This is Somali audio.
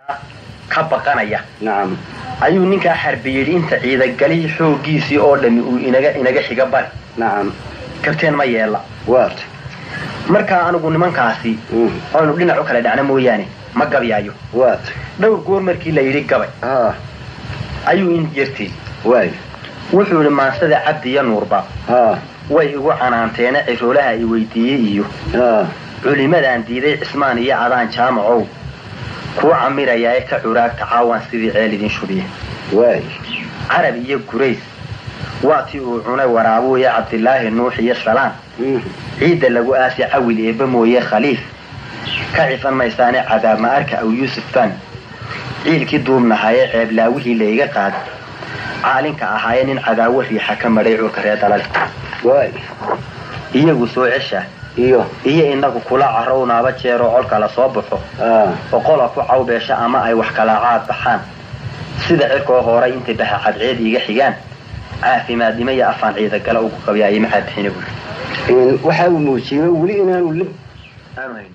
Ka baqanaya. Nacam. Ayuu ninkaa Xarbi yidhi, inta ciidagalihii xooggiisii oo dhami uu inaga xiga bari. Kabteen ma yeela. Waata. Markaa anigu nimankaasi aynu dhinac u kala dhacna mooyaane ma gabyaayo. Waata. Dhowr goor markii la yidhi gabay, ayuu in yartay. Wuxuu yidhi, maansada Cabdi iyo Nuurba way igu canaanteena, ciroolaha i weydiiyey iyo culimadaan diiday, Cismaan iyo adaan Jaamacow kuu camirayaa ee ka curaagta caawaan sidii ceel idin shubiye. Carab iyo Gurays waa tii uu cunay waraabuuya Cabdilaahi Nuux iyo Salaan. Ciidda lagu aasi Cawil eebba mooye Khaliif ka cifan maysaane, cadaab ma arka aw Yuusuf baan ciilkii duubnahayee ceeblaawihii layga qaad caalinka ahaaye, nin cadaawo riixa ka madhay cuurka reer dalale. Iyagu soo cesha iyo inagu kula carownaaba jeeroo colka la soo baxo, oqola ku cawbeesha ama ay wax kala caad baxaan, sida cirkoo hooray intay baha cadceed iiga xigaan, caafimaadnimo iyo afaan ciidagala ugu qabyaayay maxaa bixina buuri. Waxa uu muujiyey weli inaanu lib aanu hayn.